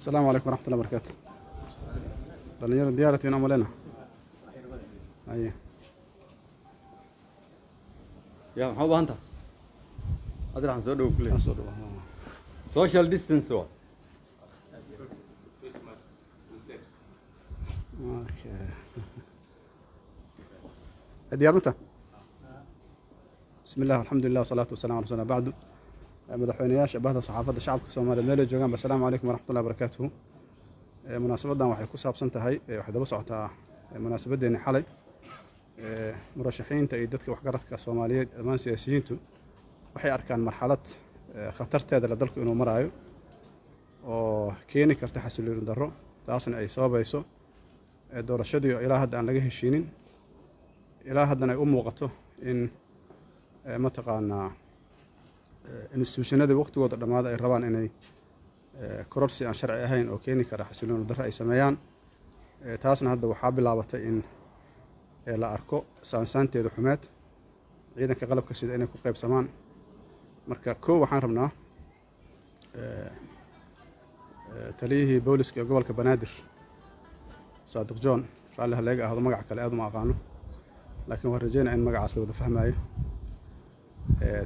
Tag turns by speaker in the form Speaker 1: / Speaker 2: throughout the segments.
Speaker 1: Asalaamu calaykum waraxmatullahi barakaatu. Dhalinyaro diyaaratiin amalena aye.
Speaker 2: Ya, maxaa u baahan tahay? Adraxan soo dhow kule.
Speaker 1: Aan soo dhawo.
Speaker 2: Social distance waa.
Speaker 1: Okay. Diyaar mata? Bismi illah, alxamdulilah, wasalaatu wasalamu ala rasulillah, bacdu. Madaxweynayaasha, bahda saxaafadda, shacabka Soomaaliyeed meel ay joogaan, asalaamu calaykum waraxmatullahi wabarakaatuhu. Munaasabadan waxay ku saabsan tahay, waxay daba socotaa munaasabadeeni xalay. Murashaxiinta iyo dadka waxgaradka Soomaaliyeed, dhammaan siyaasiyiintu waxay arkaan marxalad khatarteeda la dalku inuu maraayo oo keeni karta xasilooni darro, taasna ay sababayso doorashadii oo ilaa hadda aan laga heshiinin, ilaa haddana ay u muuqato in mataqaanaa institutionadii waqtigooda dhammaada ay rabaan inay kororsi aan sharci ahayn oo keeni kara xasilooni darro ay sameeyaan. Taasna hadda waxaa bilaabatay in la arko saansaanteeda xumeed, ciidanka qalabka sida inay ku qaybsamaan. Marka koo waxaan rabnaa taliyihii booliska ee gobolka Banaadir, Saadiq John, raalli ha leega ahdo, magac kale aad uma aqaano, laakiin waan rajeynaya in magacaas la wada fahmaayo.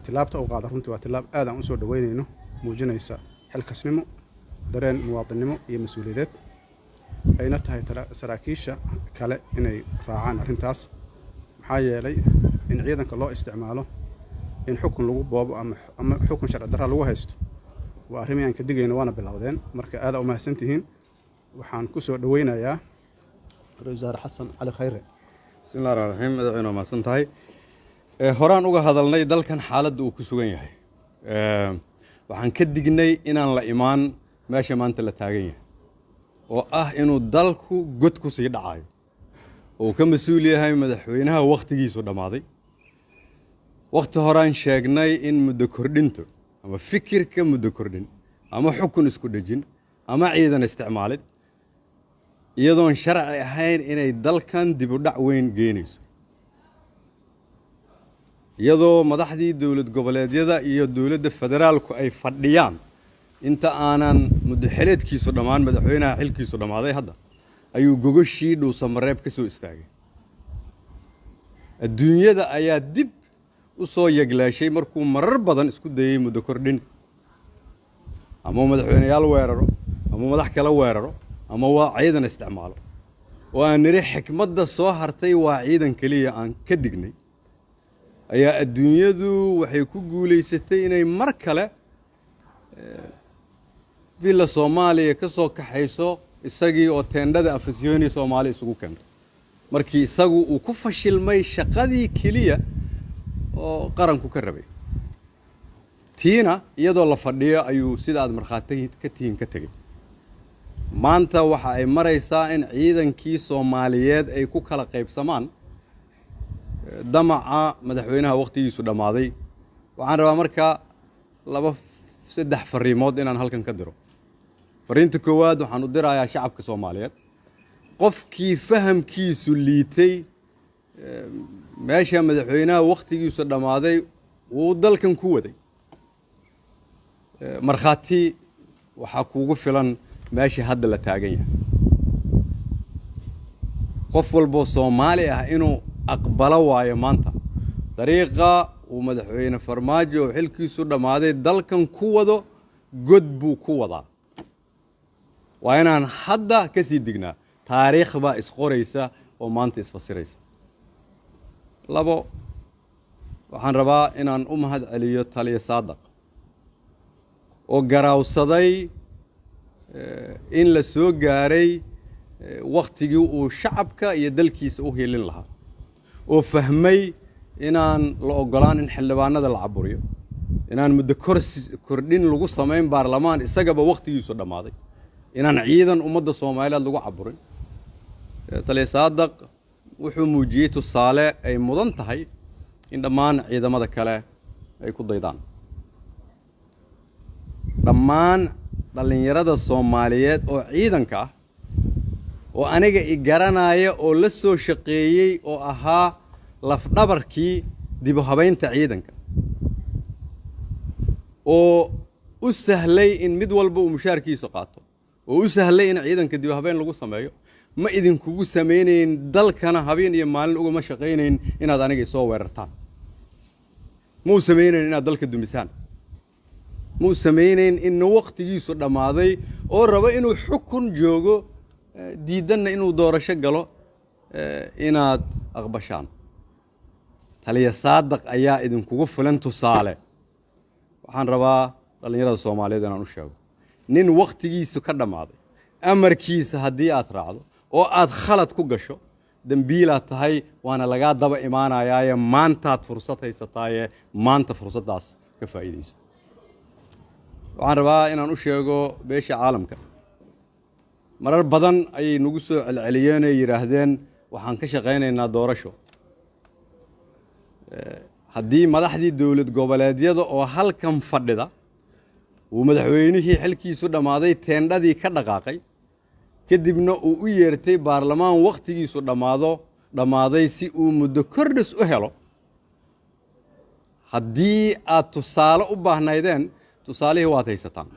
Speaker 1: Tilaabta uu qaada runtii waa tilaab aad aan usoo dhaweynayno, muujinaysa xilkasnimo, dareen muwaadinnimo iyo mas-uuliyadeed, ayna tahay saraakiisha kale inay raacaan arrintaas. Maxaa yeelay in ciidanka loo isticmaalo in xukun lagu boobo ama xukun sharci darra lagu haysto waa arrimii aan ka digayno, waana bilowdeen. Marka aad aa u mahadsantihiin. Waxaan ku soo dhaweynayaa Ra-iisul Wasaare Xasan Cali Khayre.
Speaker 2: Bismi llahi raxmaan raxiim. Madaxweyne, waa mahadsan tahay. Horaan uga hadalnay dalkan xaaladda uu ku sugan yahay. Waxaan ka dignay inaan la imaan meesha maanta la taagan yahay, oo ah inuu dalku god ku sii dhacayo oo uu ka mas-uul yahay madaxweynaha wakhtigiisu dhammaaday. Wakhti horaan sheegnay in muddo kordhintu ama fikirka muddo kordhin ama xukun isku dhejin ama ciidan isticmaalid iyadoon sharci ahayn inay dalkan dib u dhac weyn geynayso, iyadoo madaxdii dowlad goboleedyada iyo dowladda federaalku ay fadhiyaan. Inta aanan muddo xileedkiisu dhammaan madaxweynaha xilkiisu dhammaaday hadda ayuu gogoshii Dhuusamareeb ka soo istaagay. Adduunyada ayaa dib u soo yeglaashay markuu marar badan isku dayey muddo kordhin, ama madaxweyneyaal weeraro ama madax kala weeraro ama waa ciidan isticmaalo, oo aan nidhi xikmadda soo hartay waa ciidan keliya, aan ka dignay, ayaa adduunyadu waxay ku guulaysatay inay mar kale Villa Soomaaliya ka soo kaxayso isagii oo teendhada Afisyooni Soomaali isugu keento, markii isagu uu ku fashilmay shaqadii keliya oo qaranku ka rabay. Tiina iyadoo la fadhiyo ayuu, sida aad markhaati ka tihiin, ka tegey. Maanta waxa ay maraysaa in ciidankii Soomaaliyeed ay ku kala qaybsamaan damaca madaxweynaha wakhtigiisu dhammaaday. Waxaan rabaa markaa laba saddex fariimood inaan halkan ka diro. Fariinta koowaad waxaan u dirayaa shacabka Soomaaliyeed: qofkii fahamkiisu liitay meesha madaxweynaha wakhtigiisu dhammaaday wuu dalkan ku waday, markhaati waxaa kuugu filan meesha hadda la taagan yahay. Qof walboo Soomaali ah inuu aqbalo waayo maanta dariiqa uu madaxweyne Farmaajo oo xilkiisu dhammaaday dalkan ku wado god buu ku wadaa. Waa inaan hadda ka sii dignaa. Taariikh baa isqoraysa oo maanta isfasiraysa. Labo, waxaan rabaa inaan u mahad celiyo taliya Saadaq oo garaawsaday in la soo gaaray wakhtigii uu shacabka iyo dalkiisa u hiilin lahaa, oo fahmay inaan la ogolaan in xildhibaanada la caburiyo, inaan muddo kordhin lagu samayn baarlamaan isagaba wakhtigiisu dhammaaday, inaan ciidan ummadda Soomaaliyeed lagu caburin. Taliya Saadaq wuxuu muujiyey tusaale ay mudan tahay in dhammaan ciidamada kale ay ku daydaan. Dhammaan dhallinyarada Soomaaliyeed oo ciidanka ah oo aniga i garanaya oo la soo shaqeeyey oo ahaa lafdhabarkii dib u habaynta ciidanka oo u sahlay in mid walba uu mushaarkiisu qaato, oo u sahlay in ciidanka dib habeen lagu sameeyo. Ma idinkugu samaynayn dalkana habeen iyo maalin ugama shaqaynayn inaad aniga isoo weerartaan. Ma u samaynayn inaad dalka dumisaan. Ma u samaynayn in waqtigiisu dhammaaday oo rabo inuu xukun joogo, diidanna inuu doorasho galo, inaad aqbashaan. Taliya Saadaq ayaa idinkugu filan tusaale. Waxaan rabaa dhallinyarada Soomaaliyeed inaan u sheego, nin wakhtigiisu ka dhammaaday amarkiisa haddii aad raacdo oo aad khalad ku gasho, dembiilaad tahay, waana lagaa daba imaanayaaye. Maantaad fursad haysataaye, maanta fursaddaas ka faa'iidayso. Waxaan rabaa inaan u sheego beesha caalamka, marar badan ayay nagu soo celceliyeen oo yidhaahdeen waxaan ka shaqaynaynaa doorasho. Haddii madaxdii dowlad goboleedyada oo halkan fadhida uu madaxweynihii xilkiisu dhammaaday teendhadii ka dhaqaaqay, kadibna uu u yeertay baarlamaan wakhtigiisu dhammaaday si uu muddo kordhis u helo, haddii aad tusaale u baahnaydeen, tusaalihii waad haysataan.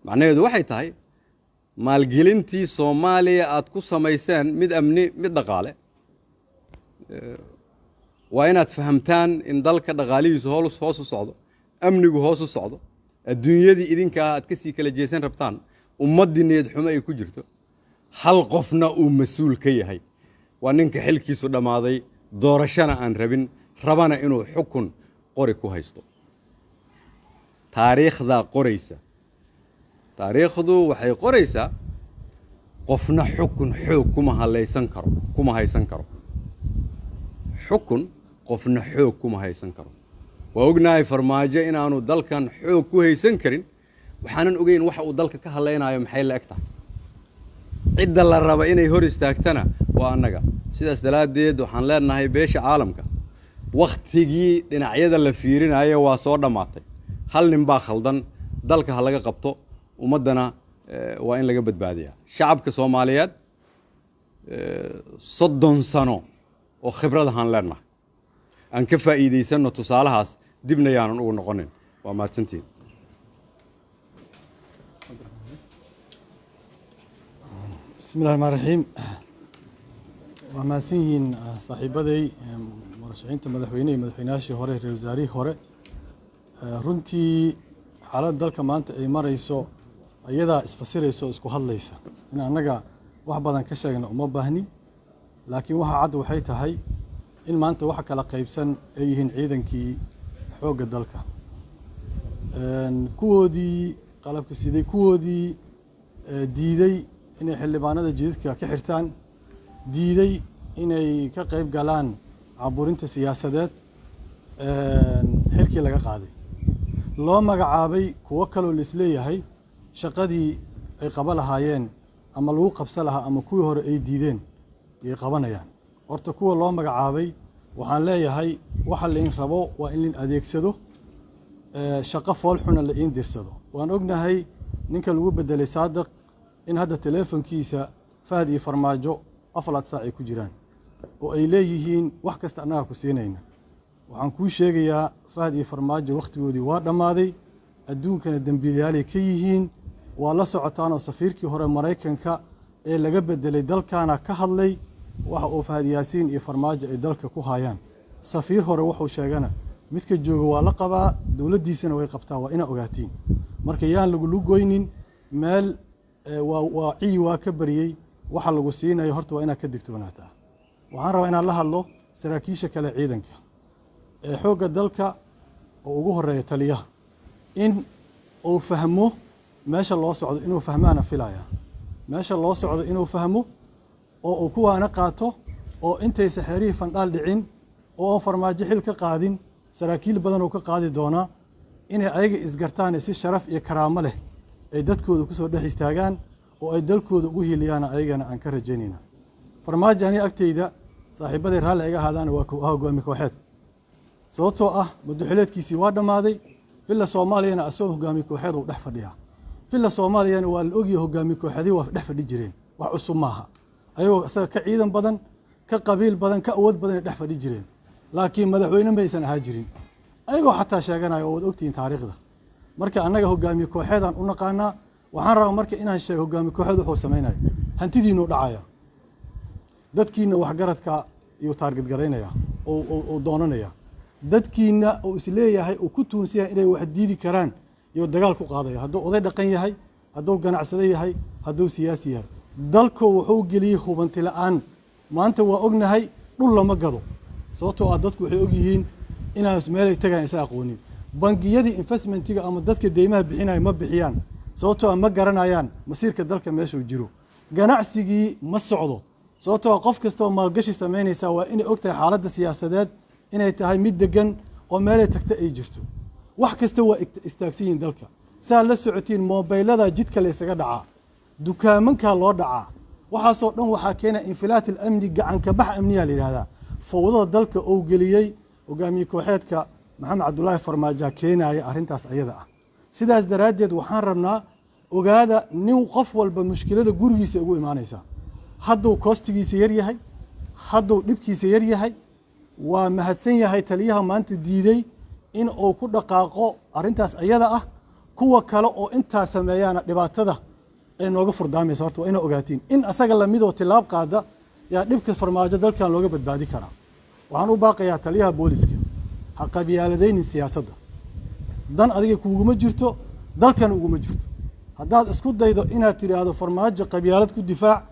Speaker 2: Macnaheedu waxay tahay maalgelintii Soomaaliya aad ku samayseen, mid amni, mid dhaqaale, waa inaad fahamtaan in dalka dhaqaalihiisu hoos u socdo, amnigu hoos u socdo, adduunyadii idinka ah aad ka sii kala jeesan rabtaan, ummaddii niyad xumo ay ku jirto, hal qofna uu mas-uul ka yahay, waa ninka xilkiisu dhammaaday, doorashana aan rabin, rabana inuu xukun qori ku haysto. Taariikhdaa qoraysa, taariikhdu waxay qoraysaa qofna xukun xoog kuma halaysan karo, kuma haysan karo xukun, qofna xoog kuma haysan karo. Waa ognahay Farmaajo inaanu dalkan xoog ku haysan karin. Waxaanan ogeyn waxa uu dalka ka hadlaynayo maxay la eg tahay. Cidda la raba inay hor istaagtana waa annaga. Sidaas daraaddeed waxaan leenahay beesha caalamka, wakhtigii dhinacyada la fiirinayo waa soo dhammaatay. Hal nin baa khaldan, dalka ha laga qabto, ummaddana waa in laga badbaadiyaa. Shacabka Soomaaliyeed 30 sano oo khibradahaan leenahay, aan ka faa'iidaysanno tusaalahaas, dibna yaanan ugu noqonin. Waa mahadsantihin.
Speaker 3: Bismi illahi raxmaan raxiim. Waa mahadsan yihiin saaxiibaday murashaxiinta madaxweyne iyo madaxweynayaashii hore, reer wasaarihii hore. Runtii xaaladda dalka maanta ay marayso iyadaa isfasiraysa oo isku hadlaysa, in annaga wax badan ka sheegna uma baahnin, laakiin waxa cad waxay tahay in maanta waxa kala qaybsan ay yihiin ciidankii xoogga dalka, kuwoodii qalabka siday, kuwoodii diiday inay xildhibaanada jidadka ka xirtaan, diiday inay ka qayb galaan caburinta siyaasadeed, xilkii laga qaaday, loo magacaabay kuwo kaloo laisleeyahay shaqadii ay qaba lahaayeen ama lagu qabsan lahaa ama kuwii hore ay diideen yay qabanayaan. Horta kuwa loo magacaabay waxaan leeyahay, waxa lain rabo waa in lain adeegsado, shaqo foolxuna la iin dirsado. Waan ognahay ninka lagu bedelay Saadiq in hadda teleefonkiisa Fahad iyo Farmaajo 4 saac ay ku jiraan oo ay leeyihiin wax kasta annagaa ku siinayna. Waxaan kuu sheegayaa, Fahad iyo Farmaajo wakhtigoodii waa dhammaaday, adduunkana dembiilayaalay ka yihiin. Waa la socotaanoo safiirkii hore Maraykanka ee laga bedelay dalkaana ka hadlay waxa uu Fahad Yaasiin iyo Farmaajo ay dalka ku hayaan. Safiir hore wuxuu sheegana midka jooga waa la qabaa, dowladdiisana way qabtaa. Waa inaa ogaatiin marka yaan lagu lugoynin meel waa ciyi waa ka bariyey waxa lagu siinayo. Horta waa inaad ka digtoonaataa. Waxaan rabaa inaan la hadlo saraakiisha kale ciidanka ee xoogga dalka oo ugu horeeya taliyaha, in uu fahmo meesha loo socdo, inuu fahmaana filaya meesha loo socdo, inuu fahmo oo uu kuwaana qaato oo intaysa xeerihii fandhaal dhicin oo aan Farmaajo xil ka qaadin, saraakiil badan oo ka qaadi doonaa, inay ayaga isgartaan si sharaf iyo karaamo leh ay dadkooda kusoo dhex istaagaan oo ay dalkooda ugu hiliyaan. Ayagana aan ka rajaynayna. Farmaajo aniga agteyda, saaxiibaday raalli iga ahaadaana, waa hogaami kooxeed, sababtoo ah muddoxileedkiisii waa dhammaaday. Villa Soomaaliyana asagoo hogaami kooxeed uu dhex fadhiyaa. Villa Soomaaliyana waa la ogyahay, hogaami kooxeedii waa dhex fadhi jireen, wax cusub maaha. Ayagoo isaga ka ciidan badan, ka qabiil badan, ka awood badan ay dhex fadhi jireen, laakiin madaxweyne maysan ahaa jirin ayagoo xataa sheeganaya. Oo waad ogtihiin taariikhda. Marka annaga hogaamiye kooxeedaan u naqaanaa. Waxaan rabaa marka inaan sheego hogaami kooxeed wuxuu samaynayo. Hantidiinuu dhacaya, dadkiina waxgaradka iyuu target garaynaya oo doonanaya, dadkiina uu isleeyahay uu ku tuunsan yahay inay wax diidi karaan iyuu dagaal ku qaadaya, hadduu oday dhaqan yahay, hadduu ganacsado yahay, hadduu siyaasi yahay. Dalku wuxuu geliyey hubanti la-aan. Maanta waa ognahay dhul lama gado, sababtoo ah dadku waxay ogyihiin inaan meelay tagayan isa aqoonin. Bangiyadii investmentiga ama dadka deymaha bixinaya ma bixiyaan, sababtoo ah ma garanayaan masiirka dalka meeshuu jiro. Ganacsigii ma socdo, sababtoo ah qof kastoo maalgashi samaynaysaa waa inay og tahay xaaladda siyaasadeed inay tahay mid degan oo meelay tagta ay jirto. Wax kasta waa istaagsan yihiin dalka. Saa la socotiin, moobaylada jidka la ysaga dhacaa, dukaamankaa loo dhacaa. Waxaasoo dhan waxaa keena infilaat alamni, gacanka bax amniyaa la yidhahdaa. Fowdada dalka uu geliyey hogaamiye kooxeedka Maxamed Cabdulaahi Farmaajo keenaya arrintaas ayada ah. Sidaas daraaddeed waxaan rabnaa ogaada, nin qof walba mushkilada gurigiisa ugu imaanaysaa. Hadduu costigiisa yar yahay, hadduu dhibkiisa yar yahay. Waa mahadsan yahay taliyaha maanta diiday in uu ku dhaqaaqo arrintaas ayada ah. Kuwa kale oo intaa sameeyaana dhibaatada ay nooga furdaamaysa. Horta waa inaa ogaatiin in asaga lamidoo tilaab qaada yaa dhibka Farmaajo dalkan looga badbaadi karaa. Waxaan u baaqayaa taliyaha booliska: ha qabyaaladaynin siyaasadda. Dan adiga kuuguma jirto, dalkana uguma jirto. Haddaad isku daydo inaad tidhaahdo Farmaajo qabyaalad ku difaac,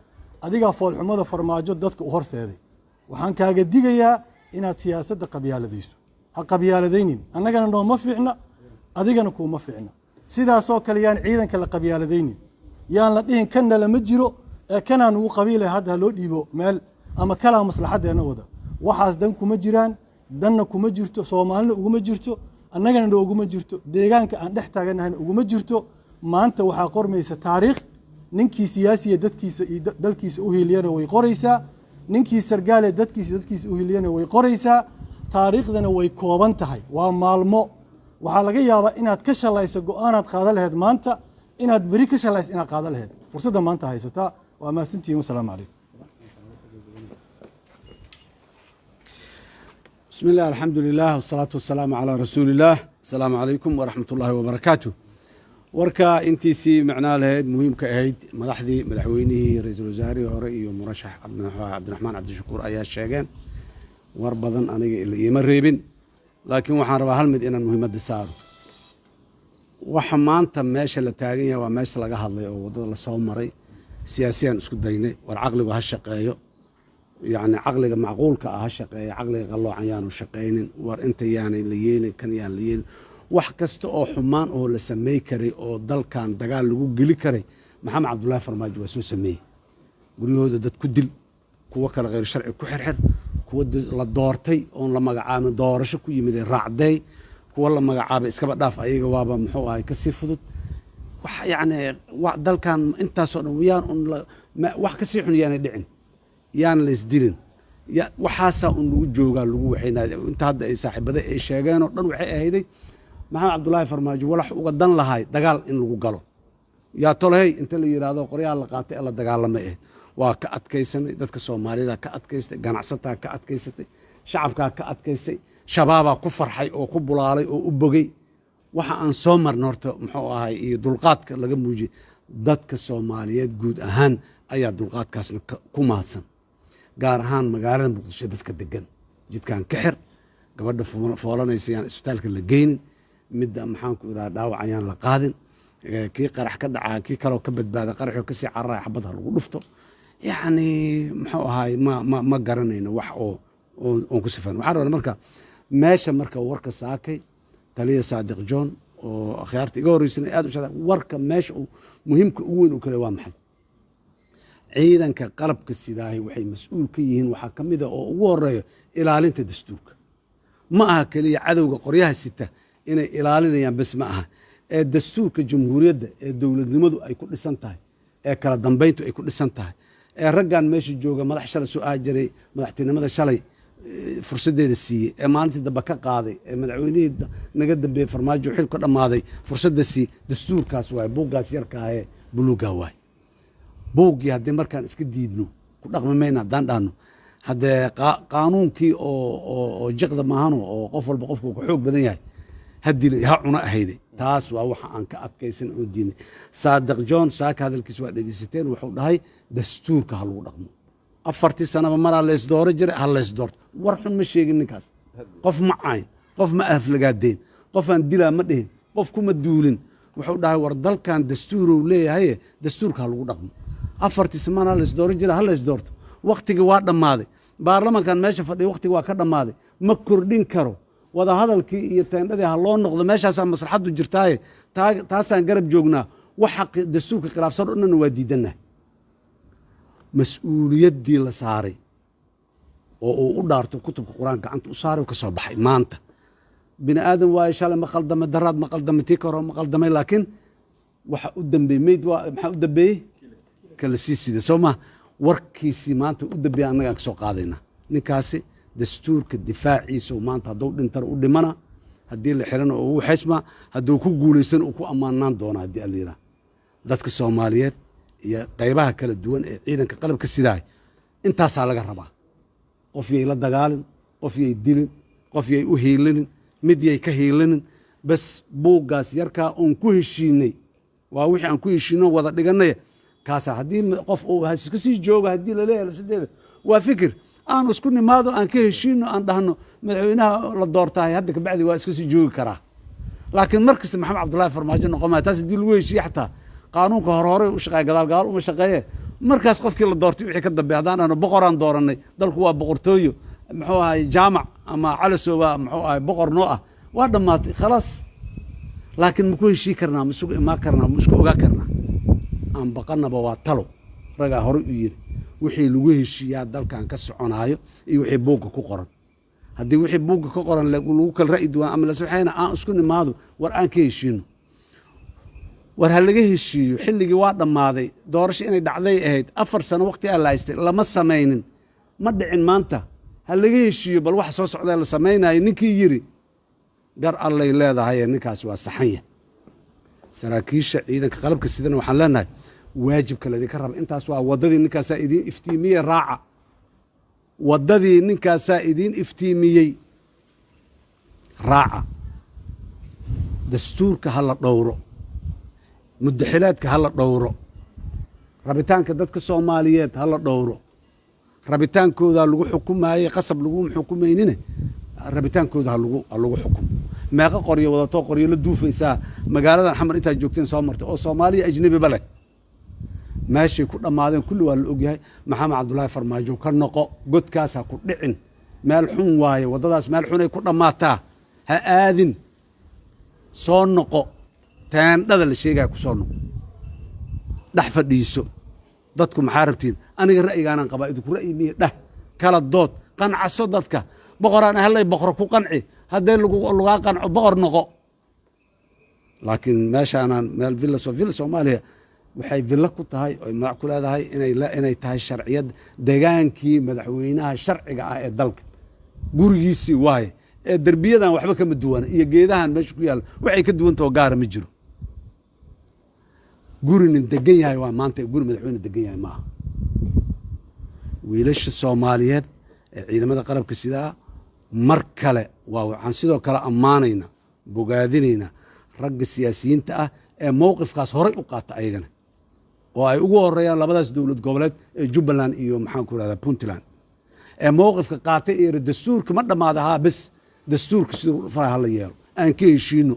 Speaker 3: adigaa foolxumada Farmaajo dadka u horseeday. Waxaan kaaga digayaa inaad siyaasadda qabyaaladayso. Ha qabyaaladaynin, annagana nooma fiicna, adigana kuuma fiicna. Sidaasoo kale yaan ciidanka la qabyaaladaynin, yaan la dhihin kanna lama jiro ee kanaa nugu qabiilay hadda ha loo dhiibo meel ama kalaa maslaxadeenna wada. Waxaas dan kuma jiraan, danna kuma jirto, Soomaalina uguma jirto, annagana nooguma jirto, deegaanka aan dhex taaganahayna uguma jirto. Maanta waxaa qormaysa taariikh. Ninkii siyaasiya dadkiisa iyo dalkiisa u hiiliyana way qoraysaa, ninkii sargaale dadkiisa u hiiliyana way qoraysaa. Taariikhdana way kooban tahay, waa maalmo. Waxaa laga yaabaa inaad ka shalayso go-aanaad qaadan lahayd maanta, inaad beri ka shalayso inaad qaadan lahayd. Fursadda maanta haysataa. Waa mahadsantihiin, wasalaamu calaykum.
Speaker 4: بسم الله، الحمد لله، والصلاة والسلام على رسول الله. السلام عليكم ورحمة الله وبركاته. Warka intiisii macnaa lahayd, muhiimka ahayd, madaxdii, madaxweynihii, ra-iisul wasaarihii hore iyo murashax Cabdiraxmaan Cabdishakuur ayaa sheegeen. War badan aniga iima reebin, laakiin waxaan rabaa hal mid inaan muhiimadda saaro. Waxa maanta meesha la taagan yahay waa meesha laga hadlay oo waddada lasoo maray. Siyaasiyaan isku daynay, war caqligu ha shaqeeyo, yacni caqliga macquulka ah ha shaqeeyo, caqliga qalloocan yaanu shaqaynin. War inta yaanay la yeelin, kan yaan la yeelin. Wax kasta oo xumaan oo la samey karay oo dalkan dagaal lagu geli karay, Maxamed Cabdullaahi Farmaajo waa soo sameeyey. Guryahooda dad ku dil, kuwo kale khayr sharci ku xirxir, kuwa la doortay oon la magacaabin doorasho ku yimid raacday, kuwa la magacaabay iskaba dhaaf, ayaga waaba muxuu ahay kasii fudud. Wax yacni dalkan intaasoo dhan yaan un wax kasii xun yaanay dhicin, yaan la isdilin, waxaasaa un lagu joogaa lagu waxaynaa. Inta hadda ay saaxiibada ay sheegeen oo dhan waxay ahayday Maxamed Cabdulaahi Farmaajo walax uga dan lahay dagaal in lagu galo, yaa tolhey inta la yidhaahdo qoryaha la qaatay ee la dagaalamay ahayd. Waa ka adkaysanay, dadka Soomaalida ka adkaystay, ganacsataa ka adkaysatay, shacabkaa ka adkaystay, shabaabaa ku farxay oo ku bulaalay oo u bogay. Waxa aan soo marna horta muxuu ahay iyo dulqaadka laga muujiyey dadka Soomaaliyeed guud ahaan ayaa dulqaadkaasna ku mahadsan, gaar ahaan magaalada Muqdisho dadka degan. Jidkan ka xir, gabadha foolanaysa yaan isbitaalka la geynin, midda maxaanku idhaha dhaawac ayaan la qaadin, kii qarax ka dhacaa, kii kaloo ka badbaada qaraxoo kasii cararaya xabad ha lagu dhufto. Yacni muxuu ahaay ma garanayno wax oo oon ku sifan. Waxaan rabnaa marka meesha marka warka saakay taliya Saadiq John oo akhyaarta iga horreysana aad u shada, warka meesha uu muhiimka ugu weyn uu kale waa maxay? Ciidanka qalabka sidaahi waxay mas-uul ka yihiin, waxaa ka mid a oo ugu horeeya ilaalinta dastuurka. Ma aha keliya cadowga qoryaha sita inay ilaalinayaan bes ma aha, ee dastuurka jamhuuriyadda ee dowladnimadu ay ku dhisan tahay, ee kala dambayntu ay ku dhisan tahay, ee raggan meesha jooga madax shalay soo aajaray, madaxtinimada shalay fursaddeeda siiyey, ee maalintii dambe ka qaaday, ee madaxweynihii naga dambeeyey Farmaajo xil ka dhammaaday fursadda siiyey, dastuurkaas waaye. Buuggaas yarkaahee buluuggaa waaye. Buuggii haddii markaan iska diidno, ku dhaqmi mayna haddaan dhahno, haddee qaanuunkii oo jiqda maahano oo qof walba qofku ka xoog badan yahay ha dilay ha cuno ahayday. Taas waa waxa aan ka adkaysan oo diinay. Saadiq John saaka hadalkiis waa dhegeysateen. Wuxuu dhahay dastuurka ha lagu dhaqmo, 4tii sanaba maraa laysdooro jiray, ha laysdoorto. War xun ma sheegin ninkaas, qof ma cayn, qof ma aflagaadeen, qof aan dilaa ma dhihin, qof kuma duulin. Wuxuu dhahay war dalkan dastuurow leeyahaye, dastuurka ha lagu dhaqmo, 4tii samana laysdooran jira, ha laysdoorto. Waktigii waa dhammaaday, baarlamankan meesha fadhiya waktigi waa ka dhammaaday, ma kordhin karo. Wadahadalkii iyo teendhadii ha loo noqdo, meeshaasaa maslaxaddu jirtaaye, taasaan garab joognaa. Waxa dastuurka khilaafsan o dhanna waa diidanah. Mas-uuliyaddii la saaray oo uu u dhaarto, kutubka Qur-aanka gacanta u saaray, oo ka soo baxay. Maanta bini aadan waaye, shalay ma qaldamay, daraad ma qaldamay, tii ka hore ma qaldamay, laakiin waxa u dambeeyey meyd waa maxaa u dambeeyey kala sii sida soo ma warkiisii maanta u dambeeyey annagaan ka soo qaadayna. Ninkaasi dastuurka difaaciisa uu maanta hadduu dhintana u dhimana, haddii la xirana oo ugu xisma, hadduu ku guulaysana uu ku ammaanaan doona. Haddii alla yidhaah, dadka Soomaaliyeed iyo qaybaha kala duwan ee ciidanka qalabka sidaay intaasaa laga rabaa. Qof yay la dagaalin, qof yay dilin, qof yay u hiilinin, mid yay ka hiilinin, bas buuggaas yarkaa oon ku heshiinay waa wixii aan ku heshiino wada dhiganay kaasaa. Haddii qof uu iska sii joogo, haddii laleeyahay lafsadeeda waa fikir aan isku nimaado, aan ka heshiino, aan dhahno madaxweynaha la doortahay hadda kabacdi waa iska sii joogi karaa, laakiin mar kasta Maxamed Cabdullaahi Farmaajo noqon maayo. Taas haddii lagu heshiiye, xataa qaanuunka hore hore u shaqeeya, gadaal gadaal uma shaqeeye. Markaas qofkii la doortay wixii ka dambeeya, haddaan dhahno boqoraan dooranay, dalku waa boqortooyo, muxuu ahay Jaamac ama Calasowa, muxuu ahay boqor noo ah, waa dhammaatay, khalaas. Laakiin ma ku heshii karnaa? Ma isugu imaan karnaa? Ma isku ogaa karnaa? Aan baqanaba waa talo ragaa hore u yiri. Wixii lagu heshiiyaa dalkan ka soconaayo iyo wixii buugga ku qoran. Haddii wixii buugga ka qoran lagu kala ra'yi duwan ama laswaxayna, aan isku nimaado, war aan ka heshiino, war ha laga heshiiyo. Xilligii waa dhammaaday, doorasho inay dhacday ahayd, 4 sano waqti aa la haystay, lama samaynin, ma dhicin. Maanta ha laga heshiiyo bal waxa soo socdaa la samaynayo. Ninkii yiri gar allay leedahay, ninkaas waa saxanya. Saraakiisha ciidanka qalabka sidana waxaan leenahay waajibka laydinka raba intaas waa waddadii ninkaasaa idiin iftiimiyey, raaca waddadii ninkaasaa idiin iftiimiyey, raaca. Dastuurka ha la dhowro, muddaxilaadka ha la dhowro, rabitaanka dadka Soomaaliyeed ha la dhowro. Rabitaankoodaa lagu xukumaayey, qasab laguma xukumaynine, rabitaankooda ha lagu xukumo. Meeqo qoryo wadatoo qoryo la duufaysaa magaaladan Xamar intaad joogteen soo martay oo Soomaaliya ajnebiba leh? Meeshay ku dhammaadeen kulli waa la ogyahay. Maxamed Cabdullaahi Farmaajo, ka noqo godkaas, ha ku dhicin, meel xun waaye waddadaas, meel xunay ku dhammaataa, ha aadin. Soo noqo, teendhada la sheegaya ku soo noqo, dhex fadhiiso dadku. Maxaa rabtiin? Aniga ra'yigaanaan qabaa, idinku ra'yi miye? Dheh, kala dood, qancaso dadka. Boqoraan hellay, boqor ku qanci. Haddee lagaa qanco, boqor noqo. Laakiin meeshaanaan meel Villa Soomaaliya waxay villo ku tahay oy magac ku leedahay inay tahay sharciyad degaankii madaxweynaha sharciga ah ee dalka, gurigiisii waaye. Ee derbiyadan waxba kama duwana iyo geedahan meesha ku yaalla, waxay ka duwantahoo gaara ma jiro. Guri nin degan yahay waa maanta, guri madaxweyne degan yahay maaha. Wiilasha Soomaaliyeed ee ciidamada qalabka sidaa mar kale waa waxaan sidoo kale ammaanayna, bogaadinayna ragga siyaasiyiinta ah ee mowqifkaas horay u qaata ayagana, oo ay ugu horeeyaan labadaas dowlad goboleed ee Jubbaland iyo maxaan ku rahdaa Puntland, ee mowqifka qaatay iyo dastuurka ma dhammaada haa, bes dastuurka siduu faraha hala yeelo, aan ka heshiino.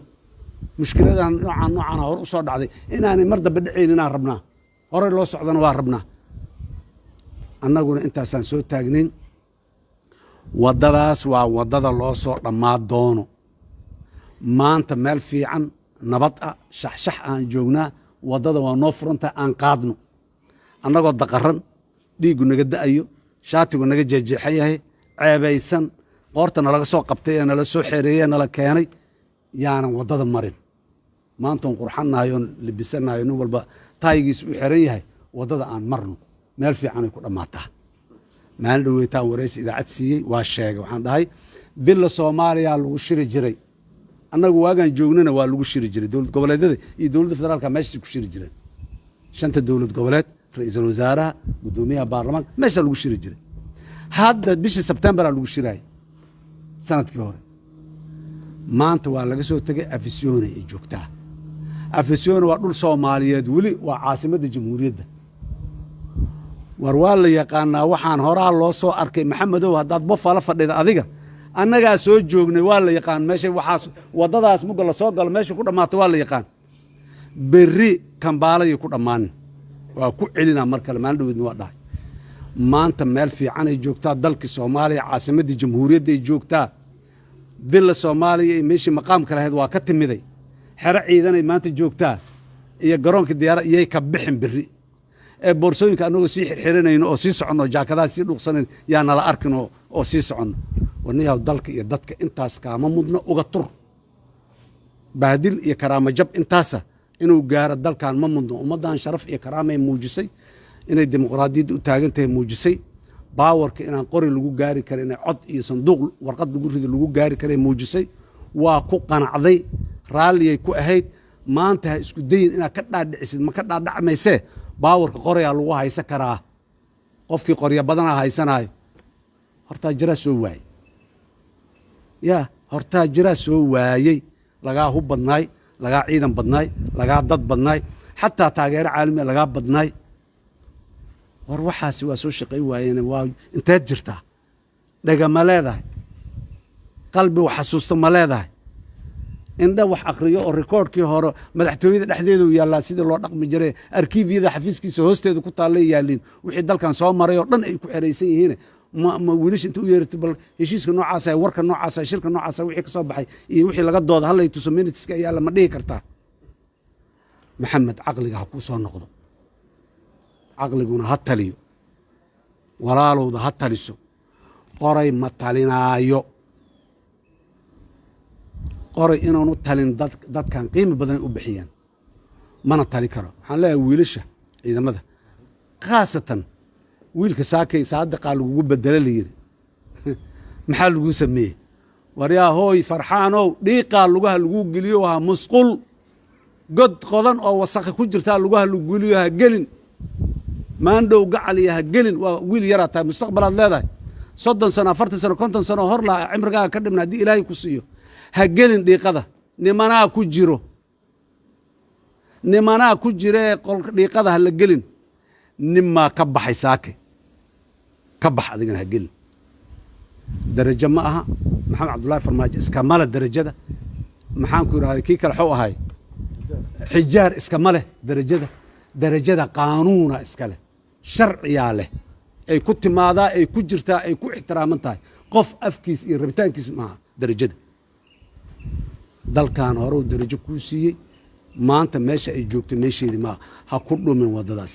Speaker 4: Mushkiladan noocaan noocaana hore usoo dhacday inaanay mar dambe dhacayn inaan rabnaa, horey loo socdana waa rabnaa. Annaguna intaasaan soo taagnayn. Waddadaas waa waddada loo soo dhammaan doono. Maanta meel fiican, nabad ah, shaxshax aan joognaa, waddada waa noo furantahay, aan qaadno. Annagoo daqaran, dhiiggu naga da'ayo, shaatigu naga jeejeexan yahay, ceebaysan, qoorta nalaga soo qabtay ee nala soo xereeye nala keenay, yaanan waddada marin. Maantoon qurxannahay oon libisanahay, nin walba taayigiis u xiran yahay, waddada aan marno, meel fiicanay ku dhammaataa. Maalin dhoweytaan waraysi idaacad siiyey waa sheegay, waxaan dhahay Villa Soomaaliya lagu shiri jiray, annagu waagaan joognana waa lagu shiri jiray, dowlad goboleedyada iyo dowladda federaalka meeshaas ku shiri jireen, shanta dowlad goboleed, ra-iisul wasaaraha, guddoomiyaha baarlamaanka, meeshaa lagu shiri jiray. Hadda bishii Sebtembaraa lagu shiraayay sanadkii hore. Maanta waa laga soo tegay, Afisyoone ay joogtaa. Afisyoone waa dhul Soomaaliyeed, weli waa caasimadda jamhuuriyadda. War waa la yaqaanaa, waxaan horaa loo soo arkay. Maxamedow, haddaad Bofala fadhida adiga, annagaa soo joognay. Waa la yaqaan meesha waxaas, waddadaas mugga la soo galo meesha ku dhammaata waa la yaqaan. Berri Kambaalayay ku dhammaanin, waa ku celinaa mar kale. Maalin dhaweedna waa dhahay. Maanta meel fiican ay joogtaa dalkii Soomaaliya, caasimaddii jamhuuriyadda ay joogtaa. Villa Soomaaliya iyo meeshii maqaamka lahayd waa ka timiday. Xero ciidanay maanta joogtaa iyo garoonka diyaara. Iyay ka bixin berri ee boorsooyinka annagoo sii xirxiranayno oo sii soconno, jaakadaha sii dhuuqsanayn, yaa nala arkin oo sii soconno. Warniyahow, dalka iyo dadka intaas kaama mudno. Uga tur bahdil iyo karaamo jab intaasa inuu gaaro dalkan ma mudno. Ummaddan sharaf iyo karaamay muujisay, inay dimuqraadiyadda u taagan tahay muujisay, powerka inaan qori lagu gaari kara, inay cod iyo sanduuq warqad lagu rido lagu gaari karay muujisay. Waa ku qanacday, raalliyay ku ahayd. Maanta ha isku dayin inaad ka dhaadhicisid, ma ka dhaadhacmaysee. Powerka qorayaa lagu haysan karaa, qofkii qorya badanaa haysanaayo. Hortaa jiraa soo waayey, yaa hortaa jiraa soo waayey. Lagaa hub badnaay, lagaa ciidan badnaay, lagaa dad badnaay, xataa taageero caalamiya lagaa badnaay. War waxaasi waa soo shaqay waayeen. Waa inteed jirtaa? Dhega ma leedahay? Qalbi wax xasuusto ma leedahay? Indha wax akriyo oo rikoodhkii hore madaxtooyada dhexdeedu yaallaa sidii loo dhaqmi jiray, arkiifyada xafiiskiisa hoosteeda ku taallay yaalliin, wixii dalkan soo maray oo dhan ay ku xeraysan yihiin. Ma wiilasha inta u yeeratay, bal heshiiska noocaasa, warka noocaasa, shirka noocaasa, wixii ka soo baxay iyo wixii laga dooda hallay tuso, minuteska yaalla, ma dhihi kartaa? Maxamed, caqliga ha kuu soo noqdo, caqliguna ha taliyo, walaalowda ha taliso. Qoray ma talinaayo. Qoray inaanu talin dadkan qiimi badan u bixiyeen, mana tali karo. Waxaan leeyahay wiilasha ciidamada, khaasatan wiilka saakay Saadiqaa lagugu bedelo la yiri, maxaa laguu sameeyey? Waryaa hooy Farxaanow, dhiiqaa lugaha laguu geliyo, ha musqul god qodan oo wasakha ku jirtaa lugaha lagu geliyo, ha gelin. Maandhow gacaliya, ha gelin. Waa wiil yaraa tahay, mustaqbalaad leedahay. 30 sano, 40 sano, 50 sano hor laha cimrigaaga ka dhibna haddii Ilaahay ku siiyo. Ha gelin dhiiqada, nimanaa ku jiro, nimanaa ku jiree. Qolka dhiiqada ha la gelin. Nimaa ka baxay saake, ka bax adigana, ha gelin. Darajo ma aha. Maxamed Cabdullaahi Farmaajo iskamale darajada. Maxaan ku idhahday, kii kale xuu ahay, Xijaar, iskama leh darajada. Darajada qaanuuna iska leh, sharciyaa leh, ay ku timaadaa, ay ku jirtaa, ay ku ixtiraaman tahay. Qof afkiis iyo rabitaankiis maaha darajada. Dalkan hore uu darajo kuu siiyey, maanta meesha ay joogto meesheedii maaha. Ha ku dhumin waddadaas.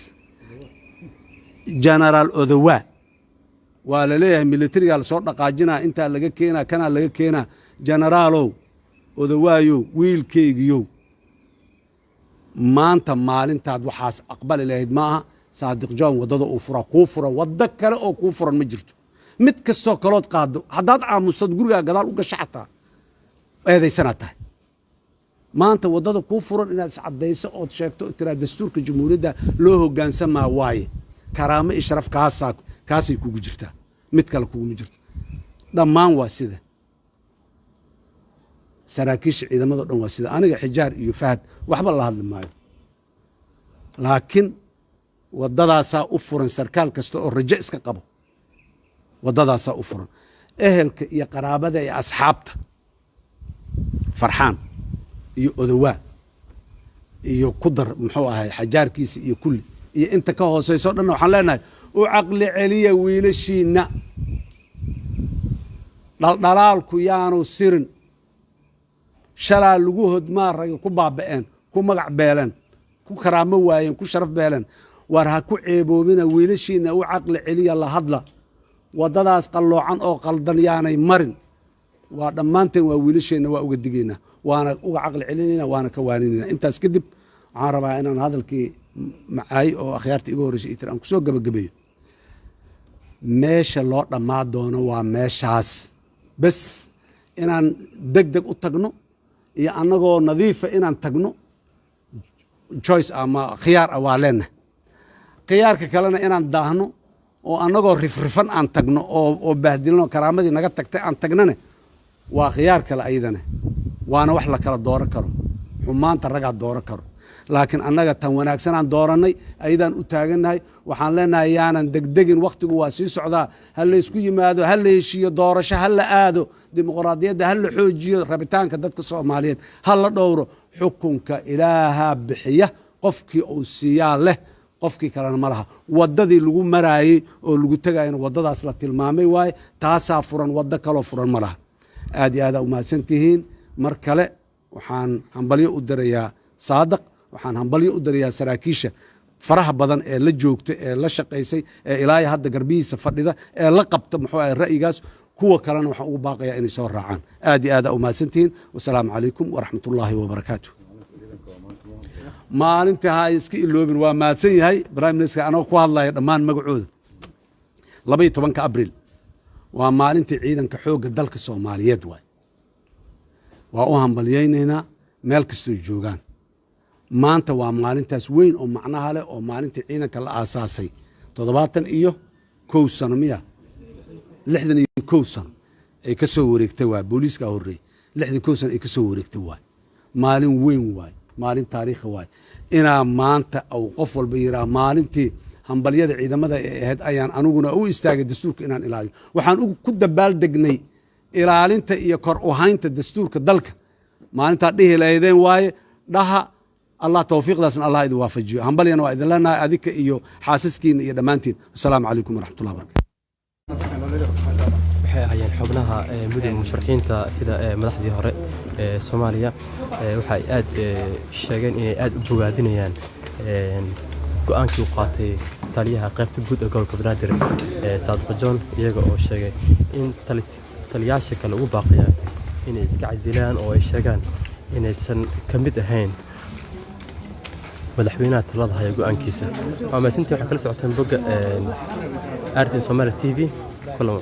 Speaker 4: Genaraal Odowaa waa la leeyahay, militarigaa lasoo dhaqaajinaa, intaa laga keenaa, kanaa laga keenaa. Genaraalow Odowaayow, wiilkaygiyow, maanta maalintaad waxaas aqbali lahayd ma aha. Saadiq John waddada uu furaa kuu furan, waddo kale oo kuu furan ma jirto. Mid kastoo kalood qaado, haddaad aamustood gurigaa gadaal u gasho, xataa eedaysanaad tahay. Maanta waddada kuu furan inaad iscaddayso ood sheegto oo tiraa dastuurka jamhuuriyadda loo hoggaansamaa waaye. Karaamo iyo sharaf kaasaa kaasay kugu jirtaa, mid kale kuguma jirto. Dhammaan waa sida saraakiisha ciidamado dhan waa sida. Aniga Xijaar iyo Fahad waxba la hadli maayo, laakiin waddadaasaa u furan sarkaal kasta oo rajo iska qabo, waddadaasaa u furan. Ehelka iyo qaraabada iyo asxaabta Farxaan iyo Odowaa iyo ku dar, muxuu ahay, xajaarkiisa iyo kulli iyo inta ka hooseyso o dhanna, waxaan leenahay u caqli celiya wiilashiinna. Dhaldhalaalku yaanu sirin. Shalaa lagu hodmaa, ragga ku baaba'een, ku magac beeleen, ku karaamo waayeen, ku sharaf beeleen. War ha ku ceeboobina wiilashiinna. U caqli celiya, la hadla, waddadaas qalloocan oo qaldan yaanay marin. Waa dhammaanteen, waa wiilasheenna, waa uga digaynaa, waana uga caqli celinayna, waana ka waaninayna. Intaas kadib waxaan rabaa inaan hadalkii macaay oo akhyaarta iga horreysay itir aan kusoo gabagabeeyo. Meesha loo dhammaa doono waa meeshaas bes. Inaan deg deg u tagno iyo annagoo nadiifa inaan tagno, choice ama khiyaar ah waa leenahay. Khiyaarka kalena inaan daahno oo annagoo rifrifan aan tagno oo bahdilno, karaamadii naga tagtay aan tagnane, waa khiyaar kale ayadana. Waana wax la kala dooran karo. Xumaanta ragaa dooran karo, laakiin annaga tan wanaagsanaan doorannay, ayadaan u taagannahay. Waxaan leenahay, yaanan degdegin, wakhtigu waa sii socdaa. Ha laysku yimaado, ha la heshiiyo, doorasho ha la aado, dimuqraadiyadda ha la xoojiyo, rabitaanka dadka Soomaaliyeed ha la dhowro. Xukunka Ilaahaa bixiya, qofkii uu siiyaa leh, qofkii kalena ma laha. Waddadii lagu maraayey oo lagu tegayana waddadaas la tilmaamay waaye. Taasaa furan, waddo kaloo furan ma laha. Aad iyo aadaa umahadsan tihiin. Mar kale waxaan hambalyo u dirayaa Saadaq, waxaan hambalyo u dirayaa saraakiisha faraha badan ee la joogta, ee la shaqaysay, ee ilaa hadda garbihiisa fadhida, ee la qabta muxuu ahay ra'yigaas. Kuwa kalena waxaan ugu baaqayaa inay soo raacaan. Aad iyo aad aa umahadsantihiin. Wasalaamu calaykum waraxmatullaahi wabarakaatu. Maalintii ha iska iloobin. Waa mahadsan yahay Prime Minister. Anagoo ku hadlaya dhammaan magacooda, 12-ka Abril waa maalintii ciidanka xoogga dalka Soomaaliyeed waay. Waa u hambalyaynaynaa meel kastoo joogaan. Maanta waa maalintaas weyn oo macnaha leh, oo maalintii ciidanka la aasaasay 71 sano miya, 61 sano ay ka soo wareegtay waay. Booliiskaa horreeyey, 61 sano ay ka soo wareegtay waay. Maalin weyn waay, maalin taariikhi waay. Inaa maanta uu qof walba yidhaha maalintii hambalyada ciidamada ee ahayd ayaan aniguna u istaagay dastuurka inaan ilaaliyo. Waxaan ku dabaaldegnay ilaalinta iyo kor u haynta dastuurka dalka. Maalintaa dhihi lahaydeen waaye. Dhaha Allah tawfiiqdaasna Allah idin waafajiyo. Hambalyana waa idin leenahay, adika iyo xaasaskiina iyo dhammaantiin. Wasalaamu calaykum waraxmatullahi barakatu.
Speaker 5: Waxay ahaayeen xubnaha mudug musharaxiinta sida madaxdii hore ee Soomaaliya. Waxa ay aad sheegeen inay aad u bogaadinayaan go-aankii uu qaatay taliyaha qaybta guud ee gobolka Banaadir, Saadiq John, iyaga oo sheegay in taliyaasha kale ugu baaqayaan inay iska casilaan oo ay sheegaan inaysan ka mid ahayn madaxweynaha talada haya go-aankiisa. Waa mahadsantiin. Waxaa kala socoteen bogga RTN Somali TV. Kulan.